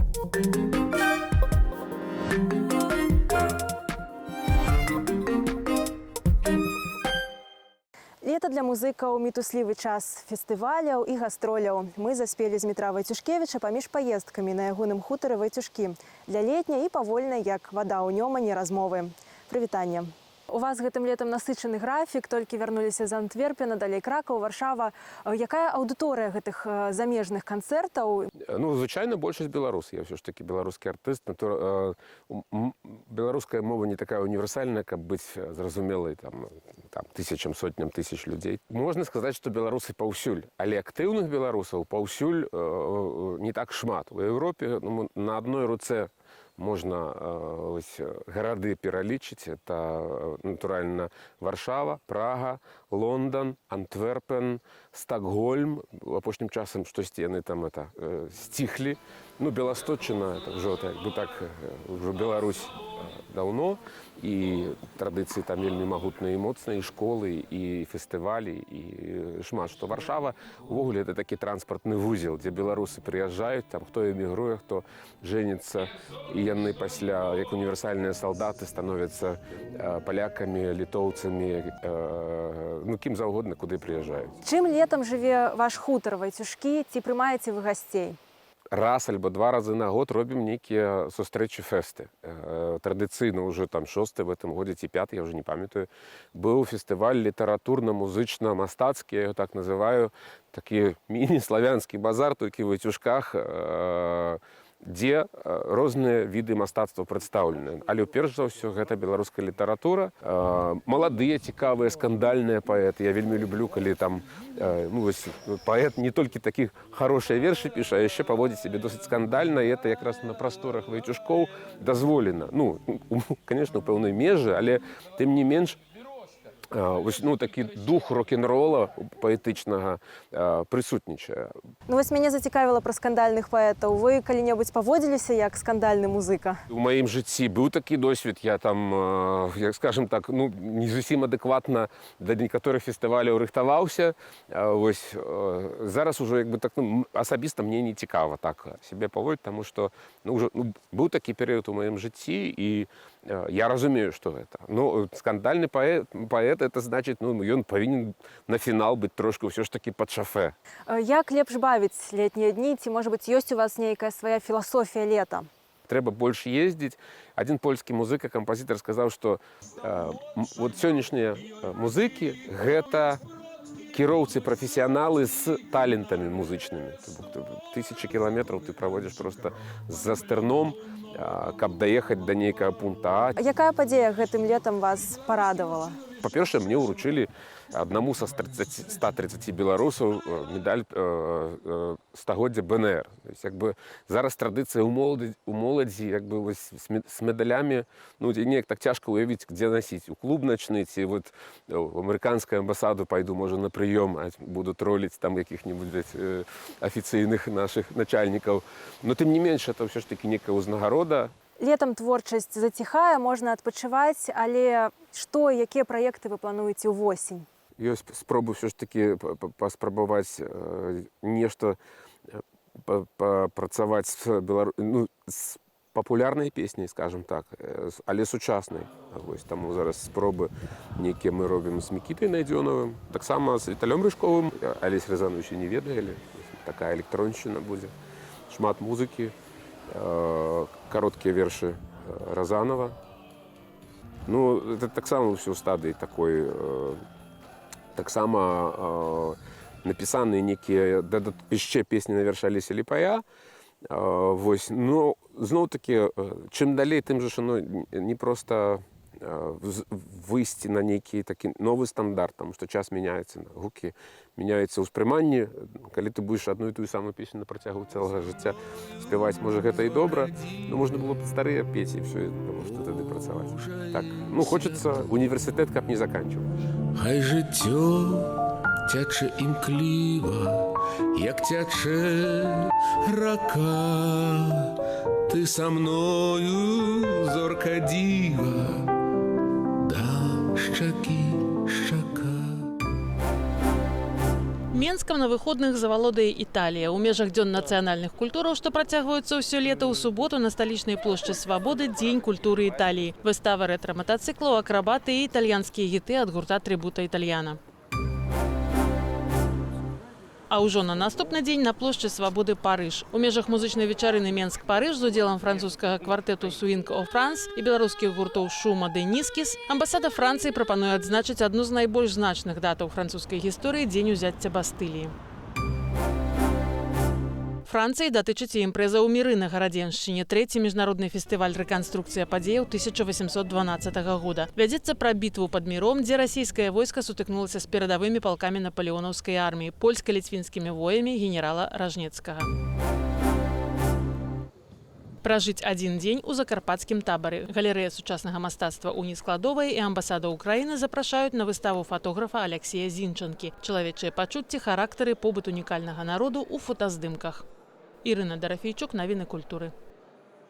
Лета для музыкаў — мітуслівы час фестываляў і гастроляў. Мы заспелі Змітра Вайцюшкевіча паміж паездкамі на ягоным хутары Вайцюшкі для летняй і павольнай, як вада ў Нёмане, размовы. Прывітанне. У вас гэтым летам насычаны графік, толькі вярнуліся з Антверпена, далей Кракаў, Варшава. Якая аўдыторыя гэтых замежных канцэртаў? Ну, звычайна, большасць беларусы. Я ўсё ж таки беларускі артыст. Беларуская мова не такая універсальная, каб быць зразумелай там тысячам, сотням тысяч людзей. Можна сказаць, што беларусы паўсюль, але актыўных беларусаў паўсюль не так шмат. У Еўропе, ну, на адной руцэ можна ось, гарады пералічыць. Это, натуральна, Варшава, Прага, Лондон, Антверпен, Стакгольм. Апошнім часам штосьці яны там это сціхлі. Ну, Беласточчына — это ўжо так, бы так, ўжо Беларусь даўно, і традыцыі там вельмі магутныя і моцныя, і школы, і фестывалі, і шмат што. Варшава увогуле — это такі транспартны вузел, дзе беларусы прыязджаюць, там хто эмігруе, хто жэніцца, і яны пасля, як універсальныя салдаты, становяцца палякамі, літоўцамі, ну, кім заўгодна, куды прыязджаюць. Чым летам жыве ваш хутар Вайцюшкі, ці прымаеце вы гасцей? Раз альбо два разы на год робім нейкія сустрэчы, фэсты. Традыцыйна ўжо там шосты в этом годзе ці пяты, я уже не памятаю, быў фестываль літаратурна-музычна-мастацкі, я его так называю, такі міні-славянскі базар, толькі в Вайцюшках, дзе розныя віды мастацтва прадстаўлены. Але перш за ўсё гэта беларуская літаратура, маладыя, цікавыя, скандальныя паэты. Я вельмі люблю, калі там ну, вось, паэт не толькі такіх хорошыя вершы піша, а яшчэ паводзіць сябе досыць скандальна, і это якраз на прасторах Вайцюшкоў дазволена. Ну, конечно, у пэўнай межы, але тым не менш вось, ну, такі дух рок-н-рола паэтычнага прысутнічае. Ну вось мяне зацікавіла пра скандальных паэтаў. Вы калі-небудзь паводзіліся як скандальны музыка? У маім жыцці быў такі досвед. Я там, як скажем так, ну, не зусім адэкватна да некаторых фестываляў рыхтаваўся. Вось зараз ужо як бы так, ну, асабіста мне не цікава так сябе паводзіць, таму што, ну, ўжо, ну, быў такі перыяд у маім жыцці, і я разумею, што гэта. Ну, скандальны паэт — это значит, ну, ён павінен на фінал быць трошку ўсё ж такі пад шафе. Як лепш бавіць летнія дні, ці, можа быць, ёсць у вас нейкая свая філасофія лета? Трэба больш ездзіць. Адзін польскі музыка, кампазітар сказаў, што вот сённяшнія музыкі — гэта кіроўцы прафесіяналы з талентамі музычнымі. То бок тысячи кіламетраў ты праводзіш просто за стырном, каб даехаць да нейкага пункта А. Якая падзея гэтым летам вас парадавала? Па-першае, мне ўручылі, аднаму са 130 беларусаў, медаль стагоддзя БНР. То есть, як бы, зараз традыцыя у моладзі як бы вось з медалямі, ну, неяк так цяжка уявіць, дзе насіць, у клуб начны ці вот в амерыканскую амбасаду пайду, можа, на прыём, а буду троліць там якіх-нибудь, блядь, афіцыйных нашых начальнікаў. Но тым не менш это ўсё ж таки некая ўзнагарода. Летам творчасць заціхае, можна адпачываць, але што, якія праекты вы плануеце ўвосень? Ёсць спробы ўсё ж таки паспрабаваць нешта папрацаваць ну, з папулярнай песняй, скажем так, але сучаснай. Вось таму зараз спробы нейкія мы робім з Мікітай Найдзёнавым, таксама з Віталём Рыжковым. Алесь Разанович не ведалі, такая электроншчына будзе. Шмат музыкі, кароткія вершы Разанова. Ну, это таксама ўсё ў стадыі такой, таксама напісаныя нейкія яшчэ песні на вершы Алеся Ліпая. Вось, ну, зноў-такі, чым далей, тым жа ж оно не проста выйсці на нейкі такі новы стандарт, таму што час мяняецца, гукі мяняюцца, ўспрыманні. Калі ты будзеш адну і тую самую песню на працягу цэлага жыцця спяваць, можа, гэта і добра, но можна было б старыя песні, і всё, потому што тады працаваць. Так, ну, хочацца універсітэт, каб не заканчивать. Хай жыццё цячэ імкліва, як цячэ рака. Ты са мною, зорка дзіва, да шчакі шчака. Менскам на выходных завалодае Італія. У межах дзён нацыянальных культураў, што працягваюцца ўсё лета, ў суботу на сталічнай плошчы Свабоды Дзень культуры Італіі. Выстава рэтра-матацыклаў, акрабаты і італьянскія гіты ад гурта Трыбута Італьяна. А ўжо на наступны дзень на плошчы Свабоды Парыж. У межах музычнай вечарыны Менск-Парыж з удзелам французскага квартэту Swing of France і беларускіх гуртоў Шума ды Нізкіс амбасада Францыі прапануе адзначыць адну з найбольш значных датаў французскай гісторыі — дзень узяцця Бастыліі. Францыі датычыць і імпрэза ў Міры на Гарадзеншчыне, трэці міжнародны фестываль «Рэканструкцыя падзеяў 1812 года». Вядзецца пра бітву пад Міром, дзе расійскае войска сутыкнулася з перадавымі палкамі напалеонаўскай арміі, польска-ліцвінскімі воямі генерала Ражнецкага. Пражыць адзін дзень у закарпацкім табары. Галерэя сучаснага мастацтва ў Нескладовай і амбасада Украіны запрашаюць на выставу фатографа Аляксея Зінчанкі. Чалавечыя пачуцці, характары, побыт унікальнага народу ў фотаздымках. Ірына Дарафейчук, навіны культуры.